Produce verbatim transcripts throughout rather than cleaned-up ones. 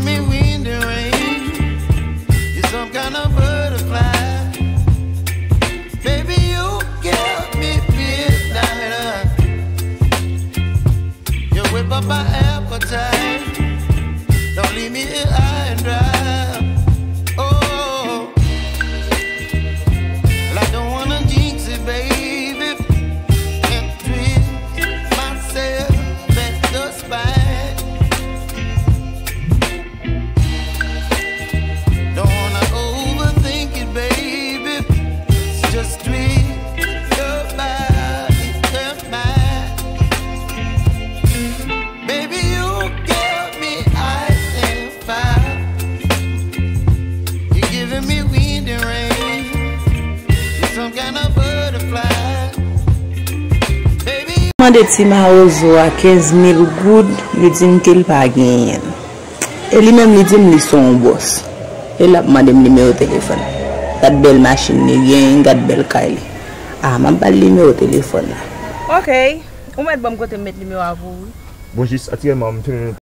Me wind and rain, you're some kind of butterfly. Baby, you give me midnight. You whip up my appetite. Don't leave me here high and dry. Oh, well, I don't wanna jinx it, baby, and twist myself at the spine. Don't wanna overthink it, baby. Just twist your body and mine. Baby, you give me ice and fire. You giving me wind and rain. You're some kind of butterfly. Baby, mande ti mawozo a kenz mil goud, li di m ke l pa genyen l. E li menm li di m li se yon bòs. E l ap mande m nimewo telefòn. Gad bèl machin li genyen, gad bèl kay li. A, m ap ba l nimewo telefòn la. Ok, ou mèt ban m kote m met nimewo a pou ou wi. Bon, jis aktyèlman, m fè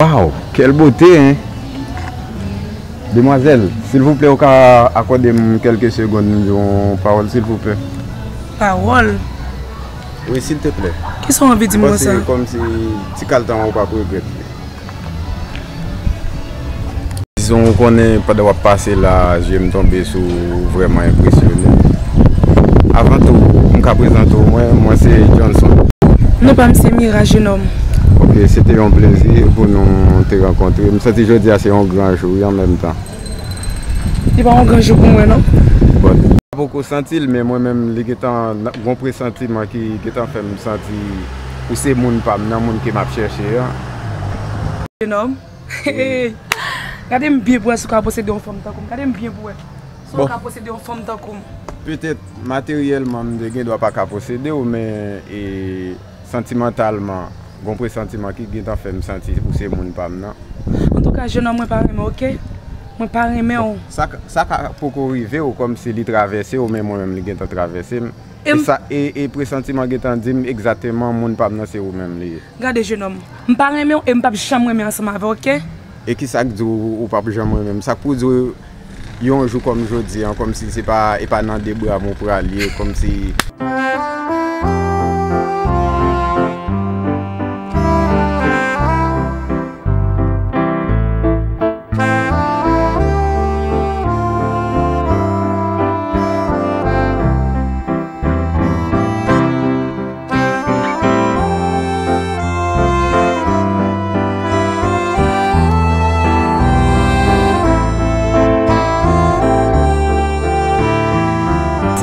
Waw, quelle beauté, hein? Demwazèl, silvouplè, ou ka akòde m kèlke segonn, m di yon pawòl, silvouplè? Pawòl? Wi, silteplè. Kisa w anvi di m konsa? Paske kòmsi ti kal tan ou p ap regrèt li. Dizon, ou konnen, pandan w ap pase la, zye m tonbe sou ou, ou vrèman enpresyone m. Avan tou, m ka prezante w, mwen, mwen se Johnson. Non pa m se Mira, jenòm. Ok, se te yon plezi pou nou te rankontre. M santi jodi a se yon gran jou, wi, an menm tan. Li pa yon gran jou pou mwen, non. Bon. Poko santi l, men mwen menm, li gentan gon presantiman ki gentan fè m santi ou se moun pa m nan, moun ke m ap chèche an. Jenòm. Gade m byen pou wè si w ka posede yon fanm tankou m. Gade m byen pou wè si w ka posede yon fanm tankou m. Petèt, materyèlman, m te gen dwa pa ka posede w, men, e, santimantalman, gon presantiman ki gentan fè m santi ou se moun pa m nan. Antouka, jenòm, mwen pa renmen w, oke? Mwen pa renmen w. Sa ka, sa ka poko rive w, kòmsi li travèse w, men mwen menm, li gentan travèse m. E sa, e, e presantiman gentan di m egzakteman moun pa m nan se ou menm li ye. Gade, jenòm, m pa renmen w e m p ap janm renmen ansanm avè w, oke? E kisa k di w ou p ap janm renmen m? Sa k pou di w yon jou kòm jodi a, kòmsi se pa, e pa nan de bra m ou pral ye, kòmsi.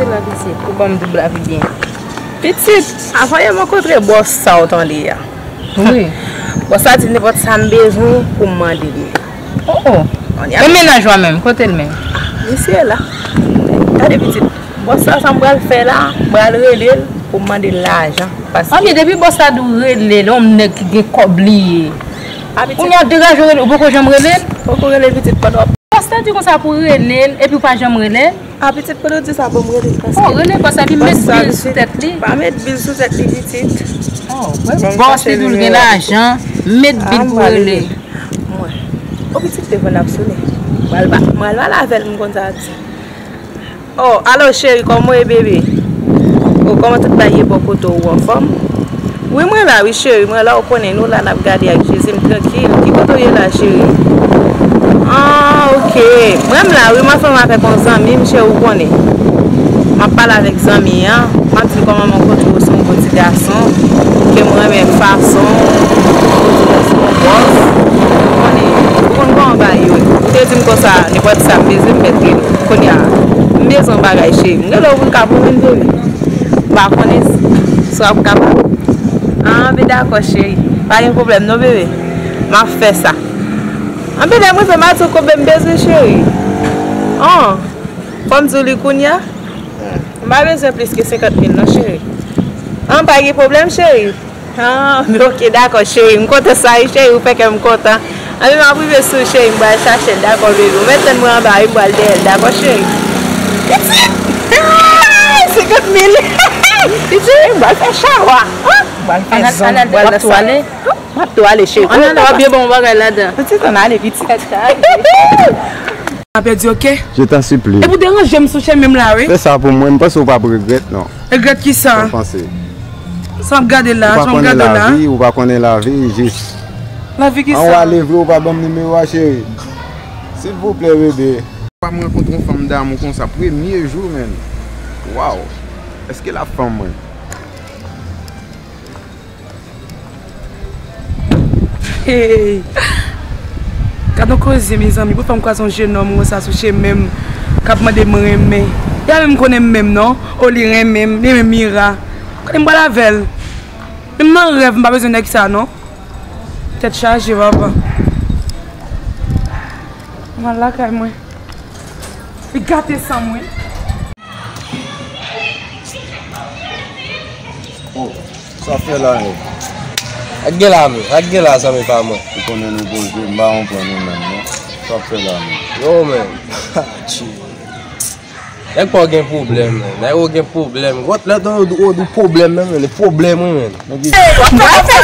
Se la pitit, ou ban m doub la pi byen. Pitit, avan yè m rankontre bòs sa w tande a. Wi. Bòs sa di m nenpòt sa m bezwen pou m mande l. Oh, oh. E mennaj ou a menm, kote l menm? Ah, misye la. Gade pitit, bòs sa, sa m pral fè la, m pral rele l pou m mande l lajan. Paske... Anben, depi bòs la di w rele l, yon nèg ki gen kòb li ye. Ah, pitit. Kounye a degaje w rele, ou poko janm rele l? Poko rele l pitit, pa twòp. Bòs la di konsa pou rele l, epi w pa janm rele l? Ah, pitit, pandan w di sa, ban m rele l, paske... Oh, rele l, paske li met bil sou tèt li. Pa met bil sou tèt li, pitit. Oh, bòs li di l gen lajan, met bil pou rele. Mwen. Oh, pitit, telefòn ap sone. Mwen al pa-, mwen al pale avè l, m konn sa ap di. Oh, alo, cheri, kòman w ye, bebe? Oh, kòman tout bagay ye bò kote w, ou anfòm? Wi, mwen la, wi, cheri, mwen la, ou konnen, nou la, n ap gade ak Jezi, m trankil. Ki kote w ye la, cheri? Ah, ok. Mwen, m la, wi, m ansanm avèk yon zanmi m, cheri, ou konnen. M ap pale avèk zanmi an, m ap di l kòman m rankontre w, se yon bon ti gason, ke m renmen fason w, ou di l se yon bòs. Ou konnen, ou konn kòman bagay yo ye. Ou te di m konsa, nenpòt sa m bezwen, m mèt rele w. Kounye a, m bezwen yon bagay, cheri. M rele w pou l ka pou mwen, bebe. M pa konnen si w ap kapab. Ah, anben dakò, cheri. Pa gen pwoblèm non, bebe. M ap fè sa. Anben lè m rive, m a di w konbyen m bezwen, cheri. An, fò m di w li kounye a? M pa bezwen plis ke senkant mil non, cheri. An, pa gen pwoblèm, cheri. Ah, men ok, dakò, cheri. M kontan sa, wi, cheri, ou fè kè m kontan. Anben, m ap rive sou, cheri, m pral chache l, dakò, bebe. Ou mèt tann mwen anba, wi, m pral dèyè l, dakò, cheri? Pitit! Ah, senkant mil! Pitit, m pral fè chawa. Ah, m pral fè zong, m pral fè swale. M ap tou ale, cheri. Ann ale, w ap byen ban m bagay ladan. Pitit, ann ale, pitit. Tèt chaje. Pa pèdi, ok? Je t'en supplie. Epi w deranje m sou chemen m la, wi. Fè sa pou mwen, m panse w p ap regrèt, non. Regrèt kisa? Sa w panse? Sa m ap gade la, sa m ap gade la. Ou pa konnen lavi, ou pa konnen lavi, jis. Lavi kisa? An w ale vre, ou pa ban m nimewo a, cheri. Silvouplè, bebe. Pa m rankontre yon fanm damou konsa, premye jou, menn. Waw. Èske l ap fanm mwen? Hey! Gad yon koze, mezanmi, pou fè m kwaze yon jenòm konsa sou chemen m, k ap mande m renmen. Ya menm konnen m menm, non? O, li renmen m, li renmen Mira. Konnen m pral avè l. Menm nan rèv, m pa bezwen nèg sa, non. Tèt chaje, papa. M al lakay mwen. Li gate san mwen. Oh, sa w ap fè la menm? Sa k gen la menm? Sa k gen la, zanmi pa mwen? Ou konnen nou poze, m pa konprann ou menm, non. Sa w ap fè la menm? Yo, menm. Nèg pa w gen pwoblèm, menm. Nèg ou gen pwoblèm. Gwòt lè w di w pwoblèm, menm, menm. Pwoblèm, wi, menm. Pa fè,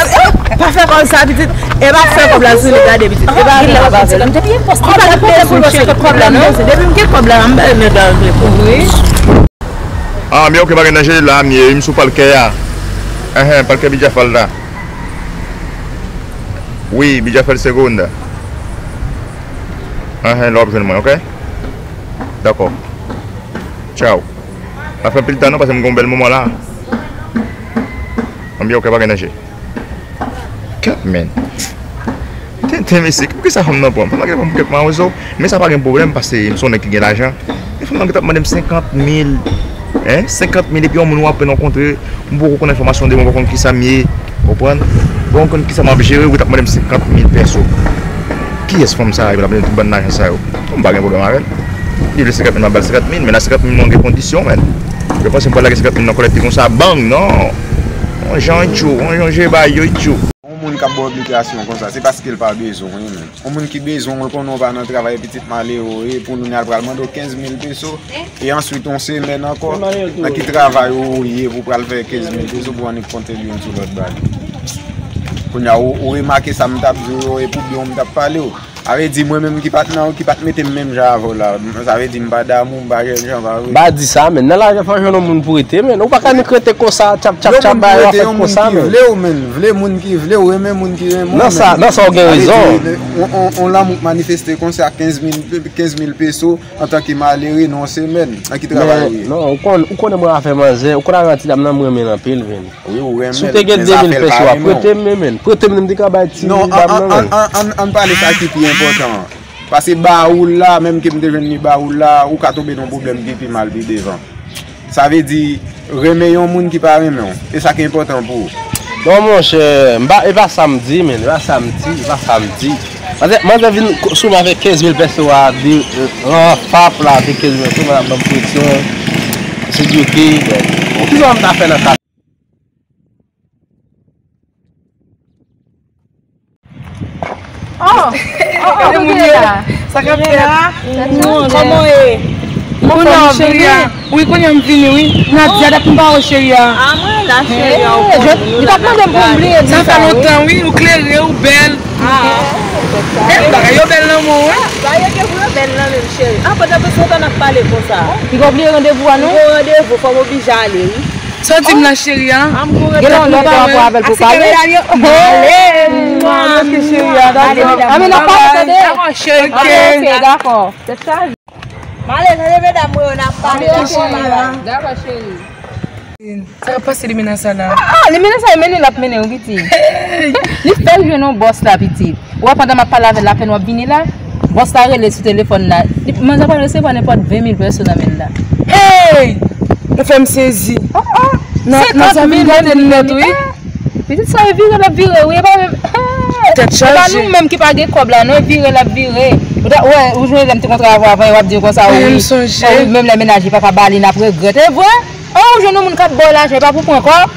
pa fè kòb sa, pitit. E pa fè kòb la sou li, gade, pitit. E pa vin la, pa vin la. Depi m gen kòb la, m bezwen. Depi m gen kòb la, m bezwen nèg la regle pou mwen. Ah, mi ok, pa gen danje la, mi, mi sou palkè a. Enhen, palkè Bidjafal la. Wi, Bidjafal Segunda. Enhen, lè w ap jwenn mwen, ok? Dakò. Tchaw. Pa fè anpil tan non, paske m gen yon bèl moman la. Anben, ok, pa gen danje. Kèt, men. Tenten, mesye, poukisa fanm nan pran m? Fanm nan genlè pran m pou kèk mawozo, men sa pa gen pwoblèm, paske m se yon nèg ki gen lajan. Men fanm nan gentan ap mande m senkant mil, en, senkant mil, epi yon moun w apèn rankontre, m poko konn enfòmasyon de mwen, m pa konn kisa m ye, konprann? M pa konn kisa m ap jere, ou gentan ap mande m senkant mil pèso. Kiyès fanm sa a, epi l ap mande m tout bann lajan sa yo? M pa gen pwoblèm avè l. Li vle senkant mil, m ap ba l senkant mil, men nan senkant mil, mwen gen kondisyon, men. Ou panse m pral lage senkant mil nan kòlèt li konsa, bang, non. On jan tjou, on jan je bay yo tjou. Yon moun k ap ba w eksplikasyon konsa, se paske l pa bezwen w, wi, menn. Yon moun ki bezwen w, l konnen w pa nan travay, pitit malere w ye, pou kounye a l pral mande w kenz mil peso, e answit yon semèn ankò, nan ki travay ou ye pou pral fè kenz mil peso pou annik kontribye sou lòt bagay. Kounye a, ou, ou remake sa m t ap di w yo, e pou byen w m t ap pale w. Sa vle di mwen menm ki pa t nan, ki pa t mete m menm jan avè w la. Sa vle di m pa damou, m pa jènjan, pa vre? M pa di sa, men nan lavi a fò w jwenn yon moun pou rete, men ou pa ka nik rete konsa, tchap, tchap, tchap, bagay yo ap fèt konsa, men. Vle w, men, vle moun ki vle w, renmen moun ki renmen w, nan sa, nan sa w gen rezon. Sa vle di, on, on, on lanmou k manifeste konsa, kenz mil, kenz mil peso, antanke malere, nan yon semèn, nan ki travay ou ye? Non, ou konn, ou konnen mwen afè manzè, ou konn avè ti dam nan, mwen renmen l anpil, men. Wi, ou renmen l, men zafè l pa renmen w. Si w te gen de mil peso, w ap prete m, men, men. Prete m, m te ka bay ti dam nan, men. Non, an, an, an, an, ann pale sa ki pi enpòtan an. Pase ba ou l la, menm ke m te jwenn li ba ou l la, ou ka tonbe nan yon pwoblèm ki pi mal pi devan. Sa vle di, renmen yon moun ki pa renmen w. E sa ki enpòtan pou ou. Non, monchè, m pa, e pa sa m di, men, e pa sa m di, e pa sa m di. Manzè, manzè vin ko-, sou mwen avèk kenz mil peso a, di, euh, an fap la, avèk kenz mil peso, mwen ap ban m presyon. Se di, ok, bon. Kisa m ta fè nan ka? Oh! Oh, oh, kote l la? Sa k ap fè a? Kòman w ye? Ou anfòm, cheri a? Wi, kounye a m vini, wi. Nadia, dapre m pa wè cheri a. A, mwen la, cheri a, ou konn, li t ap mande m pou m bliye di sa, wi. Sa fè lontan, wi, ou klere, ou bèl. Ah. Eh, bagay yo bèl nan men w, wi. Bagay yo te vre bèl nan men m, cheri. Ah, pandan tout tan n ap pale konsa. Li gon bliye randevou a, non? Li gon randevou, fò m oblije ale, wi. Sa w di m la, cheri a? Gen yon lòt rapò avè l pou pale. Ale, mwa, ok, cheri a, dakò. Ah, men n ap pale, tande. Dakò, cheri. Ok, ok, dakò. Tèt chaje. M ale, tande, medam, mwen yo, n ap pale, dakò, bye. Dakò, cheri. Sa k ap pase limena sa la? Ah, ah, limena sa, e mennen l ap mennen, wi, pitit. Li fè l jwenn yon bòs la, pitit. Ou wè, pandan m ap pale avè l, apèn w ap vini la, bòs la rele sou telefòn la. Li, manzè pral resevwa nenpòt ven mil peso nan men l la. Hey! Ou fè m sezi. Oh, oh. Nan, nan sa vin gate l nèt, wi. Pitit sa e vire l ap vire, wi. E pa menm, tèt chaje. E pa nou menm ki pa gen kòb la, non, e vire l ap vire. Ou ta, wè, ou jwenn lè m te kontre avè w avan, w ap di konsa, wi. Wi, m sonje. Oh, wi, menm lè mennaj li pa ka ba li, n ap regrèt. E vre? Oh, ou jwenn yon moun k ap ba w lajan, e pa pou pran kòb.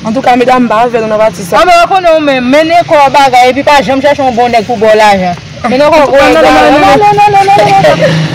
Antouka, medam, m pa avè nou nan pati sa. Anben, w konnen w menm, mennen kò w bagay, epi pa janm chèche yon bon nèg pou ba w lajan. Mennen kò w, antouka, non, non, non, non, non.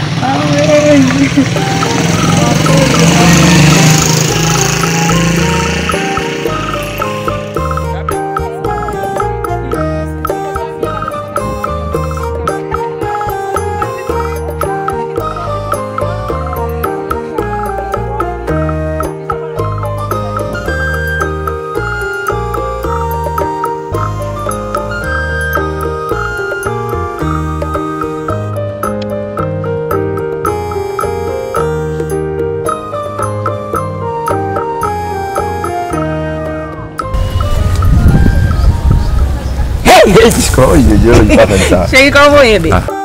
Hey, hey, oh, yo, yo, li pa fè sa. Cheri, kòman w ye, baby? Ah.